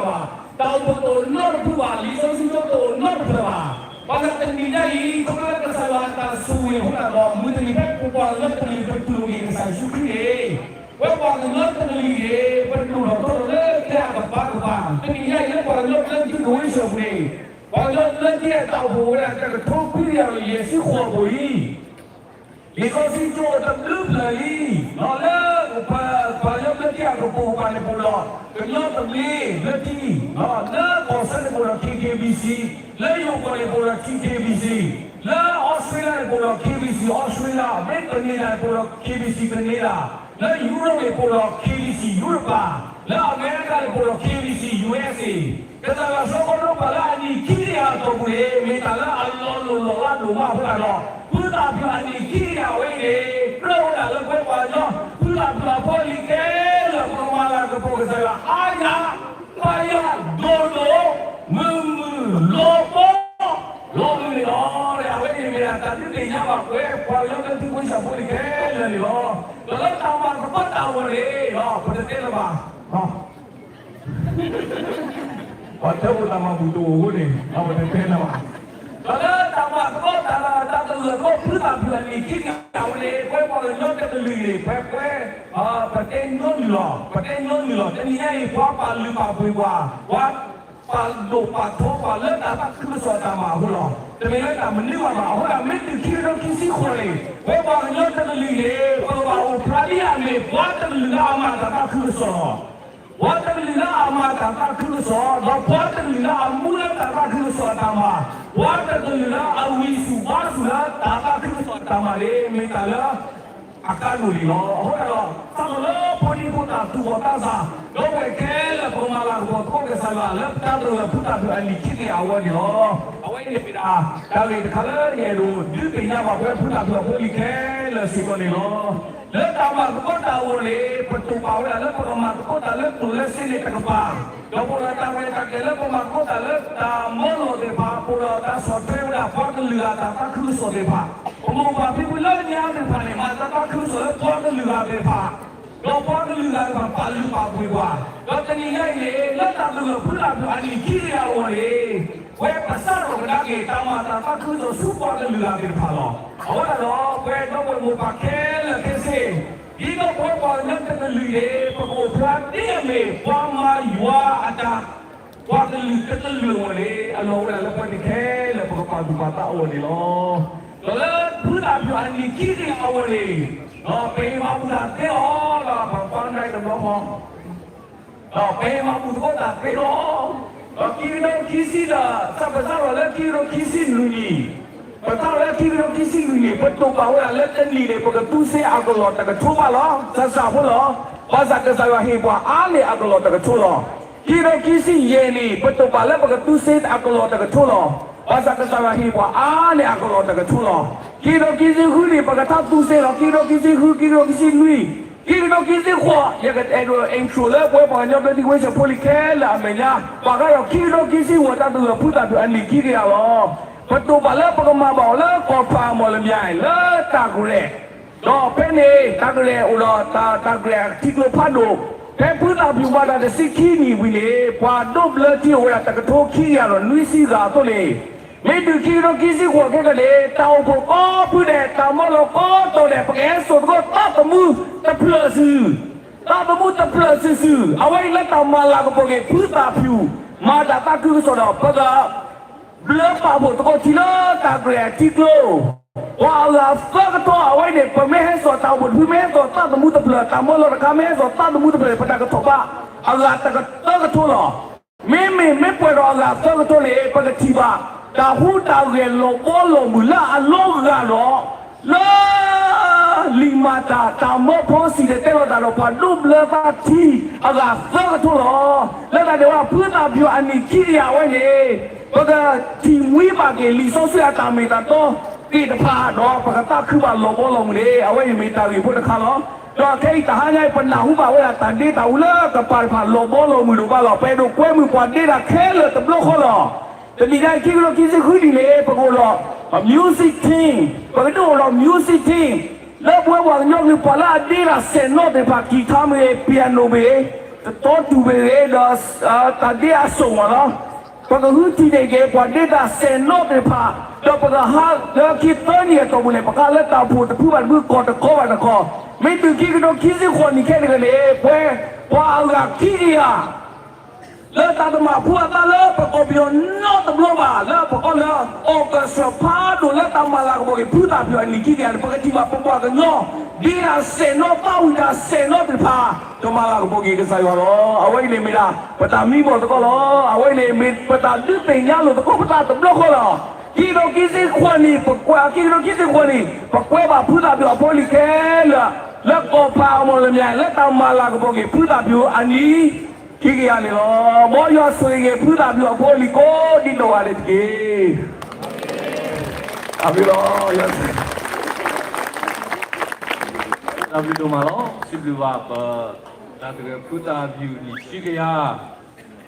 တၢ်အိၣ်ဖှိၣ်တအိၣ်နီတဖုဘၣ်, လံာ်စီဆှံကၠိတအိၣ်နီတဖျၢၣ်ဘၣ်. ဘၣ်ဆၣ်တနံၤညါအံၤ ခီဖျိလၢကစၢ်ယွၤအတၢ်ဆိၣ်ဂ့ၤအဃိသတးဒီး မုၢ်တနံၤဖဲပပှၤကညီတကလုာ်ပတူၢ်လိာ်က့ၤကစၢ်ယ့ၣ်ၡူးခရံာ်န့ၣ် ပဝဲပှၤကညီတကလုာ်န့ၣ် ပဒိၣ်ထီၣ်ထီထီၣ်လၢကျဲအကပၤကပၤ, တနံၤညါအံၤလၢပှၤကညီဘျၢထံကဝ့ၢ်စၢဖူန့ၣ် ပှၤကညီဘျၢထံအတၢ်အိၣ်ဖှိၣ်အိၣ်ဝဲဒၣ်တကထိခွံကယၤဒီးယဲၢ်ဆံဃိးဖိအံၤ, လံာ်စီဆှံကၠိတဘျုးဖျၢၣ်လံ, လၢပှၤကညီဘျၢထံအကပိာ်ကပၤန့ၣ် ပအိၣ်ဒီး ကညီသဘျ့ဘျၢထံ, လၢကီၢ်စဲၣ်န့ၣ် ပအိၣ်ဒီး K K B C, လၢယိၤကီၢ်န့ၣ် ပအိၣ်ဒီး T K B C, လၢအီစထြ့လယါန့ၣ် ပအိၣ်ဒီး K B C အီစထြ့လယါ, မ့ၢ် Canada န့ၣ် ပအိၣ်ဒီး K B C Canada, လၢယူရပၤန့ၣ် ပအိၣ်ဒီး K B C ယူရပၤ, လၢအမဲရကၤန့ၣ် ပအိၣ်ဒီး K B C U S A, ကစၢ်ယွၤစီကီဒိပာ်လၢအနံၣ်ခံကယၤအတီၢ်ပူၤန့ၣ် မ့ၢ်တၢ်လၢအလီၤလိၣ်လီၤလးဒိၣ်မးအဃိသတးဒီး ဖုသးဖၠူၣ်အနံၣ်ခံကယၤအဝဲအံၤန့ၣ် ကြၢးဝဲဒၣ်လၢပဝဲပှၤကညီ ဖုသးဖၠူၣ်အဖိအလံၤခဲလၢာ် ပကမၤလၤကပီၤကစၢ်ယွၤအါယၤ ပာ်ယၤဒိၣ်ဒိၣ် မုၢ်မုၢ်လီၤပီ လီၤမုၢ်န့ၣ်လီၤ. အဝဲအံၤမ့ၢ်ဒၣ်တၢ်ဒုးသ့ၣ်ညါဘၣ်ပဝဲ ပှၤကညီဘျၢထံကဝ့ၢ်စၢဖူအံၤခဲလၢာ်န့ၣ်လီၤ. ဒီးလၢတၢ်မၤသကိးတၢ်အဂီၢ်န့ၣ် ပတတဲလၢၤဘၣ် ပှၤတဲအိၣ်တၢ်မၤဘူၣ်တအိၣ်အဃိန့ၣ် ပတတဲလၢၤဘၣ်. ဒီးလၢတၢ်မၤသကိးတၢ် တၢ်ကလုၢ်သကိးဖုသးဖၠူၣ်အနံၣ်ခံကယၤအဝဲန့ၣ် ပဝဲပှၤကညီတကလုာ်န့ၣ် ပှဲၤပှဲၤ ပတဲညီနုၢ်လီၤ, ပတဲညီနုၢ်လီၤ. တနံၤညါအံၤ ပှၤပာ်လုၢ်ပာ်ပှ့ၤပှၤ, ပှၤပာ်ဒိၣ်ပာ်ထီပှၤလၢတၢ်သးခုကစီၣ်တၢ်မၤအဃိလီၤ. တမ့ၢ်လၢတၢ်မနုၤဘၣ်ဘၣ်. အဃိဒီး မ့ၢ်တုၤခံကထိခံဆံဃိးန့ၣ် ပဝဲပှၤကညီတကလုာ်န့ၣ် ပကဘၣ်အိၣ်ဖျါဒ်အမ့ၢ်ပှၤတကလုာ်လၢအမၤတၢ်သးခုကစီၣ်လီၤ. ပှၤတကလုာ်လၢအမၤတၢ်သးခုကစီၣ်, ဒီးပှၤတကလုာ်လၢအမူလၢတၢ်သးခုကစီၣ်အတၢ်မၤ, ပှၤတကလုာ်လၢအဝံၤဆူၣ်ဘါဆူၣ်လၢတၢ်သးခုကစီၣ်အတၢ်မၤန့ၣ် မ့ၢ်တၢ်လၢအကါဒိၣ်န့ၣ်လီၤ. အဃိသတးဒီး စးထီၣ်လၢဖိဒံဖိသၣ်သူၣ်ဘီၣ်သးစၢ် ဒီပုၢ်ဝဲၢ်ခဲလၢာ် ပကမၤလၤကပီၤသကိးကစၢ်ယွၤလၢပတၢ်ကလုၢ်ဖုသးဖၠူၣ်အနံၣ်ခံကယၤအဝဲန့ၣ်လီၤ. အဝဲအံၤန့ၣ်မ့ၢ်ဒၣ် တၢ်ဂ့ၢ်တခါလၢယအဲၣ်ဒိးဒုးသ့ၣ်ညါဘၣ်ပဝဲဖုသးဖၠူၣ်အဖိအလံၤခဲလၢာ်စ့ၢ်ကီးန့ၣ်လီၤ. လၢတၢ်မၤသကိးတၢ်အဂီၢ်န့ၣ် ပတိာ်ပာ်ဝဲဒၣ်လၢပကမၤသကိးတၢ်လၢကျိၣ်လၢစ့န့ၣ်တကပၤ, ဒီးပအိၣ်ဒီးတၢ်ရဲၣ်တၢ်ကျဲၤလၢပမၤသကိးတၢ်လၢတၢ်မီလီၢ်သ့ၣ်တဖၣ်, ပအိၣ်ဒီးတၢ်ဆီၣ်ထွဲဝဲဒၣ်ပှၤကလုာ်အတၢ်သးခုကစီၣ်သ့ၣ်တဖၣ်, ပမိၢ်ပၢ်ဖံဖုလၢညါသ့ၣ်တဖၣ်န့ၣ် မၤတၢ်သးခုကစီၣ်လၢပှၤကလုာ်အဂၤသ့ၣ်တဖၣ် ဒီးပှၤကလုာ်ဂၤတဖၣ်ပာ်လုၢ်ပာ်ပှ့ၤပှၤ, ဒီးတနံၤညါအံၤန့ၣ် လၢတၢ်ကလုၢ်ဖုသးဖၠူၣ်အနံၣ်ခံကယၤအဂီၢ်န့ၣ် ပဝဲပစးထီၣ်ကဒါက့ၤ တၢ်မၤတၢ်သးခုကစီၣ်ဆူပှၤကလုာ်ဂၤသ့ၣ်တဖၣ်လီၤ. အဃိသတးဒီး ပဝဲဒီပုၢ်ဝဲၢ်မိၢ်ပၢ်ခဲလၢာ်ခဲဆ့, ဒ်သိးပဝဲပှၤကညီတကလုာ်န့ၣ် ပကအိၣ်ဖျါဒ်အမ့ၢ်ပှၤမၤယွၤအတၢ် ပှၤကလုာ်တကလုာ်အဂီၢ်န့ၣ် အလီၢ်အိၣ်ဝဲဒၣ်လၢပှၤသ့ၣ်ခဲလၢာ် ပကပာ်သူၣ်ပာ်သးအဂီၢ်န့ၣ်လီၤ. ဒီးလၢဖုသၣ်ဖၠူၣ်အနံၣ်ခံကယၤအဂီၢ်န့ၣ်, ဒီးပဟ့ၣ်မၤဘူၣ်တၢ်သ့အီၤလီၤ, ပဖးဒိၣ်တဘျီဃီ ဒီးပဟ့ၣ်မၤဘူၣ်သကိးတၢ်သ့လီၤ. ဒီးခံကထိခံဆံဒီး စးပစးထီၣ်လၢခံကထိခံဆံလွံၢ်နံၣ်, ပစးထီၣ်လၢခံကထိခံဆံလွံၢ်နံၣ် ပတိာ်ပာ်ဝဲဒၣ်လၢတနံၣ်န့ၣ် ပကသူစ့အကလီၢ်တကထိဘၣ်လီၤ. စၢ်စၢ်ဖိလီၤ. ဘၣ်ဆၣ်ကစၢ်ယွၤဟ့ၣ်ပှၤအါန့ၢ်အကလီၢ်တကထိလီၤ. ခံကထိခံဆံယဲၢ်နံၣ် ပတိာ်ပာ်လၢပကသူစ့အကလီၢ်တကထိလီၤ. ဘၣ်ဆၣ်ကစၢ်ယွၤဟ့ၣ်ပှၤအါန့ၢ်အကလီၢ်တကထိလီၤ. ခံကထိခံဆံဃုနံၣ် ပကထီၣ်သူစ့လီၤ. ခံကထိခံဆံဃု, ခံကထိခံဆံနွံ ခံကထိခံဆံဃိး, ယကအဲၣ်ဒိး intro လၢပဝဲပှၤကညီဘျၢထံဝ့ၢ်စၢဖီလံၤခဲလၢာ်အမဲာ်ညါ, ပှၤဂၤဒီးခံကထိခံဆံဃိး တၢ်သဂၢၢ်ဖုသၣ်ဖၠူၣ်အနံၣ်ခံကယၤလီၤ. ပတိာ်ပာ်လၢပကမၤဘၣ်အီၤလၢကီၢ်ဖးအမီၢ်လမၠဲၣ် လၢတၢ်ကရၢၢ်, ဒီးဖဲန့ၣ် တၢ်ကရၢၢ်အိၣ်ဒီးတၢ် တၢ်ကရၢၢ်ထံကျိဖးဒိၣ်, ဖဲဖုသၣ်ဖၠူၣ်မၤတၢ်တဆံခံနံၣ်ဝံၤန့ၣ် ပှၤဒိးဘျၢထံအိၣ်ဝဲဒၣ်တကထိခံကယၤဒီးနွံဆံဂၤအသိးန့ၣ် မ့ၢ်တုၤခံကထိခံဆံဃိးခဲကနံၣ်န့ၣ် တၢ်အိၣ်ဖှိၣ်ကိးဖုဒဲး တၢ်မၤလိာ်ကိးတီၤဒဲး ပကဟဲစိာ်သကိးသးသမူတဖျၢၣ်စု, သးသမူတဖျၢၣ်စုာ်စုာ်, အဝဲအံၤလၢတၢ်မၤလၤကပီၤက့ၤဖုသၣ်ဖၠူၣ် မၤတၢ်သးခုကစီၣ်ဒီး ပက ဘျၢပာ်ဖှိၣ်သကိးထံလၢတၢ်ကရၢၢ်ထံကျိ, ပှၤအဂၤသၢကထိ အဝဲန့ၣ် ပမ့ၢ်ဟဲစိာ်တၢ်အိၣ်ဖှိၣ်တဖု မ့ၢ်ဟဲစိာ်သးသမူတဖျၢၣ် တၢ်မၤလိာ်တခါ မ့ၢ်ဟဲစိာ်သးသမူတဖျၢၣ် ပတၢ်ကထီၣ်ဘး အဂၤတကသၢကထိလီၤ. မ့မ့ၢ် မ့ၢ်ပှဲၤဒီးအဂၤသၢကထိန့ၣ် ပကထံၣ်ဘၣ် တၢ်ဟူးတၢ်ဂဲၤလီၤဘီလီၤမုၢ်လၢအလီၤဂာ်ဒီး လၢ လံာ်မၤတၢ် တၢ်မၢဖီစံၣ်တဲၤတဲလီၤတၢ်ဒီးပှၤဒိးဘျၢသးထံ အဂၤသၢကထိလီၤ. လၢတၢ်ဒဲးဝဲဖုသၣ်ဖၠူၣ်အနံၣ်ခံကယၤအဝဲန့ၣ် ပကထံၣ်မှံဘၣ်က့ၤလံာ်စီဆှံအတၢ်မ့ၢ်တၢ်တီသ့ၣ်တဖၣ်ဒီး ပကသးခုဘၣ်လီၤဘီလီၤမုၢ်န့ၣ် အဝဲအံၤမ့ၢ်တၢ်ဂ့ၢ်ဖိတခါလီၤ. ဒီးခဲအံၤတဟါညါအံၤ ပနၢ်ဟူဘၣ်ဝဲဒၣ်တၢ်ဒ့တၢ်အူလၢကပၤတဖၣ်လီၤဘီလီၤမုၢ်ဒိၣ်ဘၣ်လီၤ. ပအဲၣ်ဒိးကွဲမုာ်ပှၤဒ့တၢ်ခဲလၢာ်တဘျီဃီလီၤ. တနံၤညါအံၤ ခံကထိခံဆံဃုနံၣ်န့ၣ် ပကအိၣ်ဒီး music team, ပကဒိၣ်အိၣ်ဒီး music team လၢပဝဲပှၤကညီကလုာ်ပှၤလၢအဒ့တၢ်စဲၣ်နီၣ်သ့ၣ်တဖၣ် ကံၢ်ထါမ့ၢ်ဂ့ၤ, pianoမ့ၢ်ဂ့ၤ, တတီတူၢ်မ့ၢ်ဂ့ၤ, ဒီး တၢ်ဒ့အစိၣ်မးလီၤ. ပကဃုထံၣ်န့ၢ်က့ၤပှၤဒ့တၢ်စဲၣ်နီၣ်သ့ၣ်တဖၣ်, ဒီးပကဟးလၢခံသၢနံၣ်အတီၢ်ပူၤန့ၣ် ပကဟးလၢတၢ်အိၣ်ဖှိၣ်တဖုဘၣ်တဖု ကီၢ်တခီဘၣ်တခီ, မ့ၢ်တုၤခံကထိခံဆံဃိးနံၣ်ခဲန့ၣ်န့ၣ် ပှၤ ပှၤအဂၤခံကယၤ လၢတၢ်တမၤဖှူအသးလၢပကီၢ်ပယီၤနီတဘျီဘၣ် လၢပကီၢ်လၢ orchestra ဖးဒိၣ်လၢတၢ်မၤလၤကပီၤက့ၤဖုသၣ်ဖၠူၣ်အနံၣ်ခံကယၤန့ၣ် ပကထံၣ်ဘၣ်ပပှၤကညီ ဒ့တၢ်စဲၣ်နီၣ် သးဝံၣ်တၢ်စဲၣ်နီၣ်သ့ၣ်တဖၣ် ကမၤလၤကပီၤက့ၤကစၢ်ယွၤလီၤ. အဝဲအံၤန့ၣ်မ့ၢ်ဒၣ် ပတၢ်မံဘီၣ်သကိးလီၤ. အဝဲအံၤန့ၣ်မ့ၢ်ပတၢ်ဒုးသ့ၣ်ညါလိာ်သကိးပသးတဘျီဃီလီၤ. ခံကထိခံဆံဃိးနံၣ် ပကွဲး ခံကထိခံဆံဃိးနံၣ် ပကွဲးဘၣ်ဖုသၣ်ဖၠူၣ်အဖိအလံၤခဲလၢာ် လၢကီၢ်ဖးအမီၢ်လမၠဲၣ် လၢတၢ်မၤလၤကပီၤက့ၤဖုသၣ်ဖၠူၣ်အနံၣ် ခံကယၤန့ၣ်လီၤ. မ်ယွၤဆိၣ်ဂ့ၤက့ၤဖုသၣ်ဖၠူၣ်အဖိအလံၤကိးဒံးနီၢ်ဂၤဒဲးတက့ၢ်. အမ့ၢ်လီၤ. တၢ်ဘျုးဒိၣ်မးလီၤ. စံးဘျုးဘၣ်ပ တၢ်သဂၢၢ်ဖုသၣ်ဖၠူၣ်အနံၣ်ခံကယၤ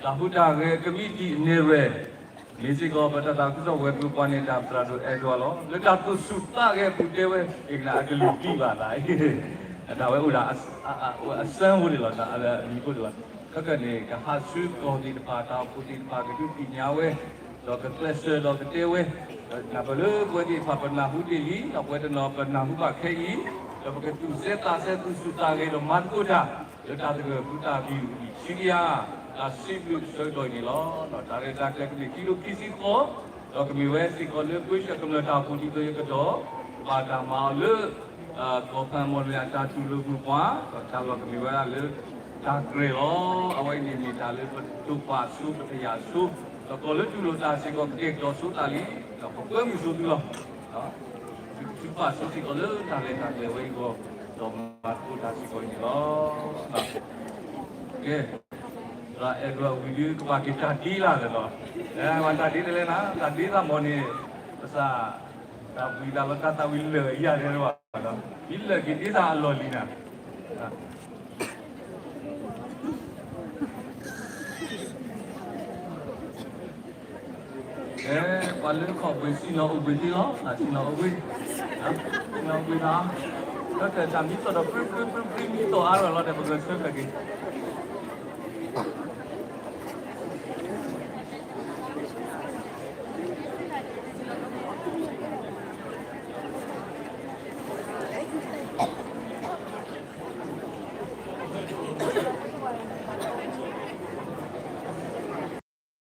တၢ်ဟူးတၢ်ဂဲၤကမံးတံာ်အနဲၣ်ရွဲၣ် မ့ၢ်စ့ၢ်ကီးပတၢ်သးခုကစီၣ်ဝဲၤကျိၤပှၤန့ၣ် တၢ်သရၣ်ဒိၣ်အဲၣ်ဒိးလီၤ. လၢတၢ်သူၣ်ဆူၣ်သးဂဲၤအပူၤတဲဝဲ က့ၤကနၣ်အကလုၢ်ဒံးဘၣ်သးအံၤ တၢ်ဝဲအိၣ်ဒၣ် အစၢဖိဒံးလီၤ တၢ်အမံၤဖိဒံးလီၤ. ခဲကနံၣ်န့ၣ် ကဟးဆူကီၢ်သ့ၣ်တဖၣ် တၢ်အိၣ်ဖှိၣ်သ့ၣ်တဖၣ် ကဒုးသ့ၣ်ညါဝဲ ဒီးကကျဲးစၢးဒီးကတဲဝဲ ဒီးနၢ်ပၢၢ်လၢပဝဲသ့ၣ်တဖၣ်ပနၢ်ဟူတ့ၢ်လံ ဒီးပဝဲတနီၤပနၢ်ဟူဘၣ်ခဲအံၤ ဒီးပကသူၣ်စဲသးစဲသူၣ်ဆူၣ်သးဂဲၤဒီးမၤသကိးတၢ် လၢတၢ်သဂၢၢ်ဖုသၣ်ဖၠူၣ်အနံၣ်ခံကယၤ တၢ်စံးဘျုးဆၢကတီၢ်အံၤန့ၣ်လီၤ. တၢ်ရဲၣ်တၢ်ကျဲၤကမ့ၢ်ခံကထိခံဆံဃိး ဒီးကမ့ၢ်ဝဲစ့ၢ်ကီးလၢပဝဲစၢၣ်ကမျၢၢ်တၢ်အိၣ်ဖှိၣ်ဒ်သိးယကဒီး ဘၣ်တၢ်မၤအီၤလၢ ကီၢ်ဖးအမီၢ်လမၠဲၣ်အတၢ်တူၢ်လိာ်မုာ်ပှၤ ဒီးတၢ်လီၢ်ကမ့ၢ်ဝဲဒၣ်လၢ တၢ်ကြၢးလီၤ. အဝဲအံၤန့ၣ်မ့ၢ်တၢ်လၢပတူၢ်ပာ်ဆိပတယၤဆိ ဒီးကီၢ်လၢတူၢ်လိာ်တၢ်စ့ၢ်ကီးကကဲကတီၤဆိသးလံ ဒီးပကွဲမုာ်ဆိသုလီၤ. တူၢ်ပာ်ဆိစ့ၢ်ကီးလၢတၢ်လဲၤတၢ်ကျဲၤဝဲအံၤအဂီၢ် ဒီးမၤသကိးတၢ်စ့ၢ်ကီးအံၤန့ၣ်လီၤ. ကဲ သရၣ်အဲၣ်ဒိးဝံၤဒုးကဘၣ်က့ၤတၢ်ဒ့လၢ်လၢာ်လီၤ. အဲ မ့ၢ်တၢ်ဒ့တလဲၣ်နၤ တၢ်ဒ့သးမီၤန့ၣ် ပစၢ် တၢ်ဘှံးသးလီၤတၢ်သးဝံၤလၢာ်ယၤန့ၣ်လီၤ. ဒ်လၢာ်က့ၤဒ့သးအလီၢ်လံနၤ ပှၤလၢခီၣ်ပှ့ၤစံၣ်နီၤအိၣ်ဘှံးသ့လီၤ စံၣ်နီၤအိၣ်ဘှံး စံၣ်နီၤအိၣ်ဘှံးသး တၢ်မံၤသီၣ်ဒီး ပြံပြံပြံပြံ မံၤသီၣ်အါထီၣ်လီၤဒီး ပကဆၢထၢၣ်က့ၤ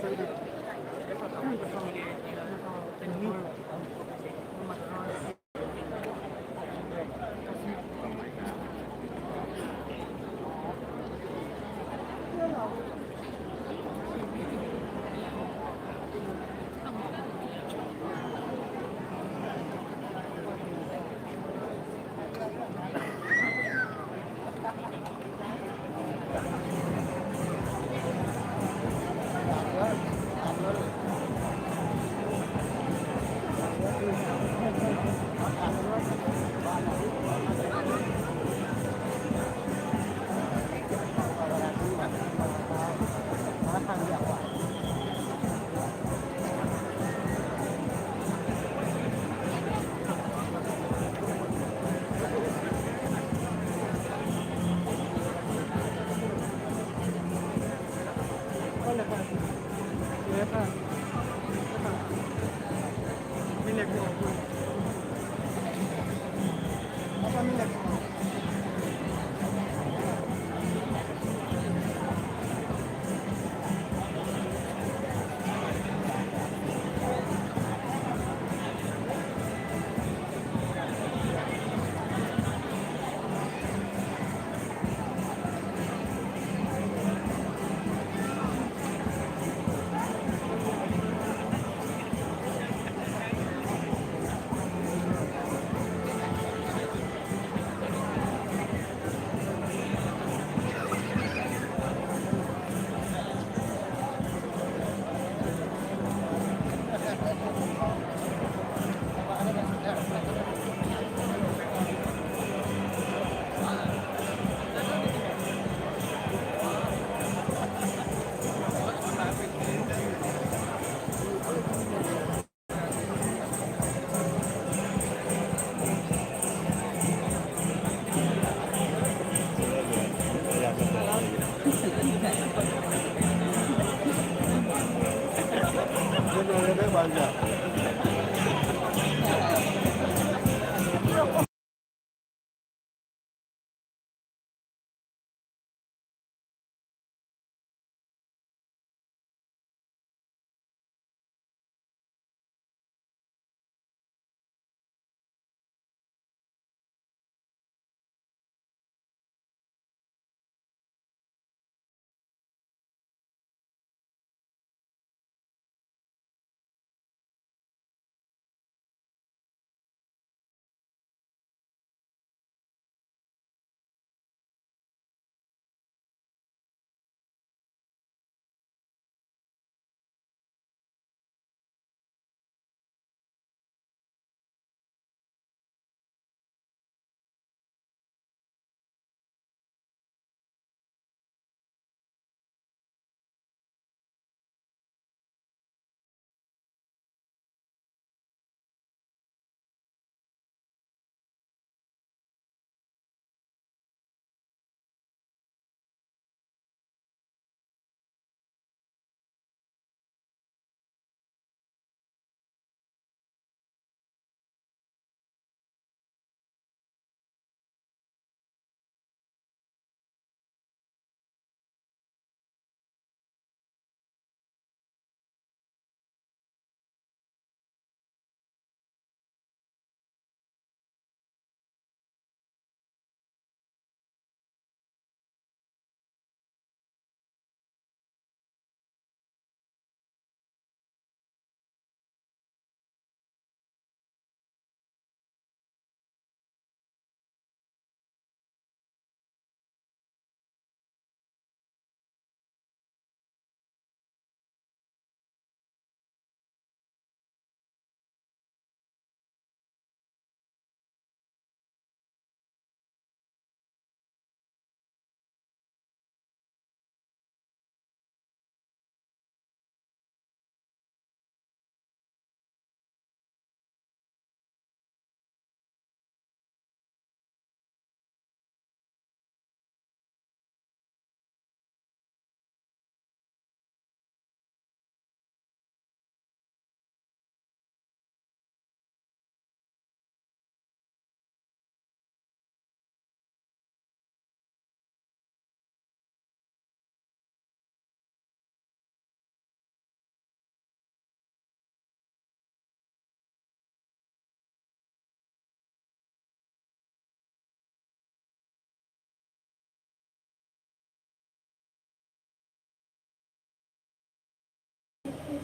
မ့ၢ်လဲၤကီၢ် ပှၤမ့ၢ်လဲၤကီၢ်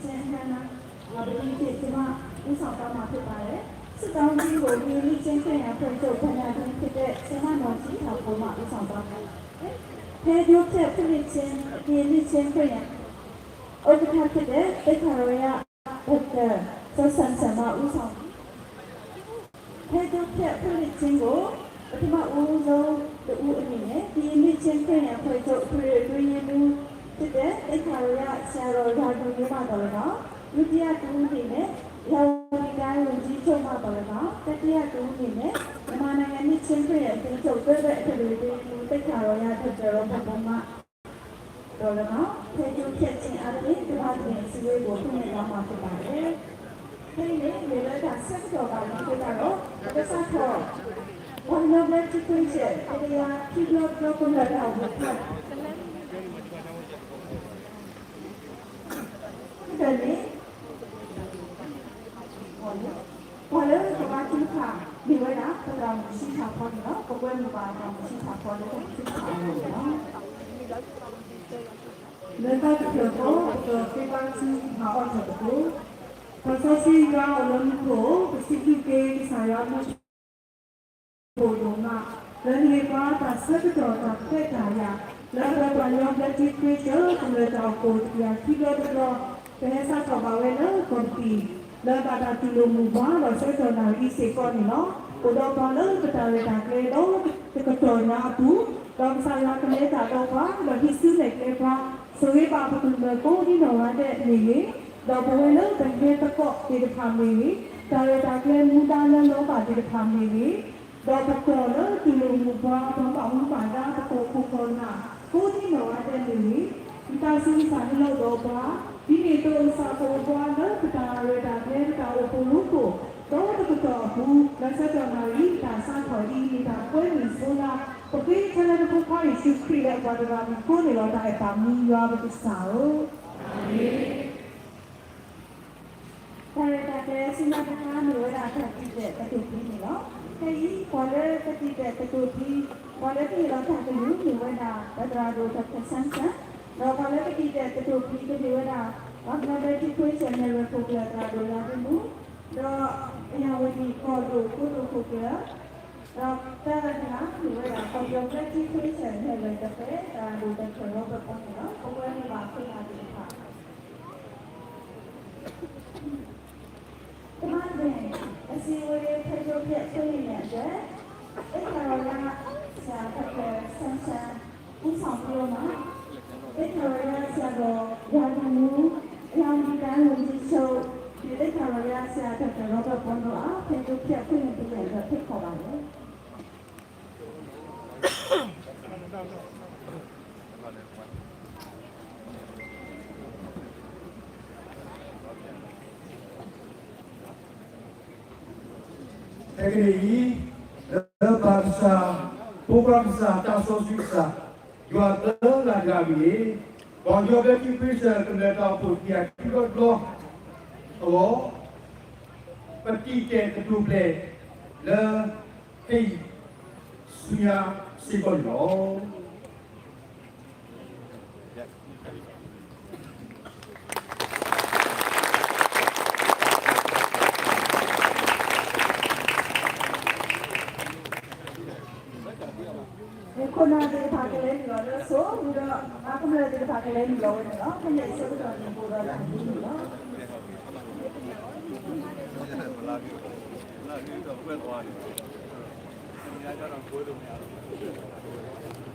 ဆၢနၤ ဒီးပဒုးသ့ၣ်သုမး ဦးဆောင်သွားမှာဖြစ်ပါတယ်။ ဆုတောင်းခြင်းကို ကရင်နှစ်ခြင်းခရစ်ယာန်အဖွဲ့ချုပ် ဘဏ္ဍာတွင်းဖြစ်တဲ့ ဆရာမနော်ကြီး ထောင်ကိုမှ ဦးဆောင်သွားမှာဖြစ်ပါတယ်။ ဖဲဒိဖြတ်ဖွင့်လှစ်ခြင်း ကရင်နှစ်ခြင်းခရစ်ယာန် ဥက္ကဋ္ဌဖြစ်တဲ့ သိက္ခာတော်ရ ဒေါက်တာ စောဆန်ဆန်မှ ဦးဆောင်ပြီး ဖဲဒိဖြတ်ဖွင့်လှစ်ခြင်းကို ပထမဦးဆုံးတစ်ဦးအနေနဲ့ ကရင်နှစ်ခြင်းခရစ်ယာန်အဖွဲ့ချုပ် အထွေထွေအတွင်းရေးမှူးဖြစ်တဲ့ သိက္ခာတော်ရဆရာတော် ရွှေဘို မျိုးမ သော်လည်းကောင်း၊ ဒုတိယတစ်ဦးအနေနဲ့ ရန်ကုန်တိုင်းဝန်ကြီးချုပ်မှ သော်လည်းကောင်း၊ တတိယတစ်ဦးအနေနဲ့ မြန်မာနိုင်ငံနှစ်ခြင်းခရစ်ယာန်အသင်းချုပ် တွဲဖက်အထွေထွေအတွင်းရေးမှူး သိက္ခာတော်ရ ဒေါက်တာ ရောဘတ် ဘိုးမ သော်လည်းကောင်း ဖဲဒိဖြတ်ခြင်းအားဖြင့် ကမ္ဘာ့ဘုရင်အစည်းအဝေးကို ဖွင့်လှစ်သွားမှာဖြစ်ပါတယ်။ ဖဲအံၤန့ၣ် မ့ၢ်လၢတၢ်ဆၢကတီၢ်ဘၣ်လံအဃိသတးဒီး ပကစးထီၣ် ပှၤကညီဘျၢထံခရံာ်ဖိ တကယၤခံဘျီတဘျီ ကမျၢၢ်တၢ်အိၣ်ဖှိၣ် တၢ်န့ၣ် ပှၤလၢကဘါထုကဖၣ် မ့ၢ်ဝဲဒၣ် ပသရၣ်မုၣ်ဆံထၣ်ဖီန့ၣ်လီၤ. ပကွဲမုာ်ဘၣ်သရၣ်မုၣ်ဆံထၣ်ဖီလၢ ပထုကဖၣ်အဂီၢ်န့ၣ်လီၤ. လၢတၢ်တဖျၢၣ်ဃီ ပကဃ့ဘါထုကဖၣ်အိးထီၣ်သကိး. ပစီဆှံယွၤအိၣ်လၢမူခိၣ်, ပစံးဘျုးက့ၤကစၢ်ယွၤမူခိၣ်ဒိၣ်မး, လၢနဟ့ၣ်ပှၤတၢ်ဆၢကတီၢ်တၢ်ခွဲးတၢ်ယာ်, လၢပပှၤကညီဘျၢထံခရံာ်ဖိ ကမျၢၢ်တၢ်အိၣ်ဖှိၣ်တကယၤခံဘျီတဘျီ, ပဟဲစးထီၣ်ဘၣ်ဝဲလၢကီၢ်ပတံၢ် လၢဘၣ်တၢ်တူၢ်လိာ်မုာ်ပှၤဒီးဆၢကတီၢ်နၣ်ရံၣ်စ့ၢ်ကီးန့ၣ်လီၤ. အိၣ်ဒီးပှၤလၢပတၢ်ရဲၣ်တၢ်ကျဲၤဒီးတကတီၢ်ညါအပူၤ, ဒီးကစၢ်ယွၤကလဲၤတၢ်ဒီးပှၤ, ဒီးဟံးစုနဲၣ်ကျဲပှၤ, ဆိၣ်ဂ့ၤဘၣ်ပကမျၢၢ်ကိးဒံနီၢ်ဂၤဒဲးမ့ၢ်ဂ့ၤ, ဒီးပဝဲလၢပဟဲသကိးသ့ၣ်တဖၣ်မ့ၢ်ဂ့ၤ, တၢ်ရဲၣ်တၢ်ကျဲၤမူဒါလၢလီၤဘၣ်သ့ၣ်တဖၣ်မ့ၢ်ဂ့ၤ, ဒီးပကီၢ်လၢတူၢ်လိာ်မုာ်ပှၤ ပှၤဘၣ်မူဘၣ်ဒါ ပကီၢ်ခိၣ်ကီၢ်နၢ် ကိးဒံနီၢ်ဂၤဒဲးမ့ၢ်ဂ့ၤ, မ့ၢ်တၢ်ဆူးကစၢ်ဟဲလီၤဒီးပှၤ, ဒ်န့ၣ်အသိးကစၢ်ကအိၣ်ပှၤလၢပတၢ်ရဲၣ်တၢ်ကျဲၤ ပတၢ်အိၣ်ဖှိၣ်ရိဖှိၣ် ဒီတကတီၢ်အပူၤ, လၢဆၢကတီၢ်နၣ်ရံၣ်တၢ်စးထီၣ်ဒ်အံၤ မ့ၢ်တၢ်ကွဲမုာ်ဆိလၢ ပဃ့ခဲလၢာ်နဖိခွါယ့ၣ်ၡူးခရံာ်လၢပှၤတဂၤအမံၤဃိန့ၣ်လီၤ. တၢ်အဲၣ်တၢ်မူယွၤပကစၢ်ဧၢ. တၢ်ရဲၣ်တၢ်ကျဲၤဆူညါတခါ မ့ၢ်ဝဲဒၣ်တၢ်တံာ်တဲာ်သတူၢ်ဖံးန့ၣ်လီၤ. ဖဲအံၤ ပှၤလၢကတံာ်တဲာ်သတူၢ်ဖံး, ပှၤလၢကဟ့ၣ်လီၤတၢ်ကလုၢ်မ့ၢ်ဝဲဒၣ် ပသရၣ်ဒိၣ် ဒေါက်တာ ဆန်းဆန်း, ဒီးပှၤလၢကတံာ်တဲာ်သတူၢ်ဖံးကမ့ၢ်ဝဲဒၣ် ပှၤကညီဘျၢထံခရံာ်ဖိ နဲၣ်ရွဲၣ်ခိၣ်ကျၢၢ် သရၣ်ဒိၣ် လါဒ့မူး, ဒီးအယၣ်ဝတံၣ်ကီၢ်ဒိၣ် ကိတိာ်ခိၣ်ကျၢၢ်, ဒီးတၢ်တခါမ့ၢ်ဝဲဒၣ် ကီၢ်ပယီၤဘျၢထံခရံာ်ဖိ နဲၣ်ရွဲၣ်တဖျၢၣ် သရၣ်ဒိၣ် ဒေါက်တာ ရောဘတ် ဘိုးမ န့ၣ်လီၤ. ပဝဲမ့ၢ်ဘၣ်ခိၣ်နၢ်သ့ၣ်တဖၣ် သမါသ့ၣ် အစည်းအဝေး ဖဲဒိဖြတ်ဖွင့်လှစ်တဲ့အတွက် သိက္ခာတော်ရ ဆရာ ဒေါက်တာ ဆန်းဆန်း ဦးဆောင်ပြီးတော့မှ သိက္ခာတော်ရ ဆရာတော် ရာထူးမှူး ရန်ကုန်တိုင်းဝန်ကြီးချုပ် ဒီး သိက္ခာတော်ရ ဆရာ ဒေါက်တာ ရောဘတ် ဘိုးမ တို့အား ဖဲဒိဖြတ်ဖွင့်လှစ်ပေးတဲ့အတွက် ဖိတ်ခေါ်ပါတယ်။ ခဲကနံၣ်အံၤ လၢပၢ်ကစၢ်, ဖိခွါကစၢ်, သးစီဆှံကစၢ်, ယွၤသၢဂၤတဂၤအမံၤန့ၣ်, ပှၤကညီဘျၢထံခရံာ်ဖိ ကမျၢၢ်တၢ်အိၣ်ဖှိၣ်တကယၤခံဘျီတဘျီအဂီၢ် ပတံာ်တဲာ်သတူၢ်ဖျဲးလၢ ခဲအံၤဆူညါစ့ၢ်ကီးန့ၣ်လီၤ. ခိၣ်နၢ်သ့ၣ်တဖၣ်ကလဲၤနုာ်လီၤလၢအဆိ, ဝံၤဒီး ကမျၢၢ်သ့ၣ်တဖၣ်ကလဲၤနုာ်လီၤဝဲန့ၣ်လီၤ. ဖဲန့ၣ်အဆၢကတီၢ်န့ၣ်အိၣ်ဒီးတၢ်ဒ်န့ၣ်လီၤ.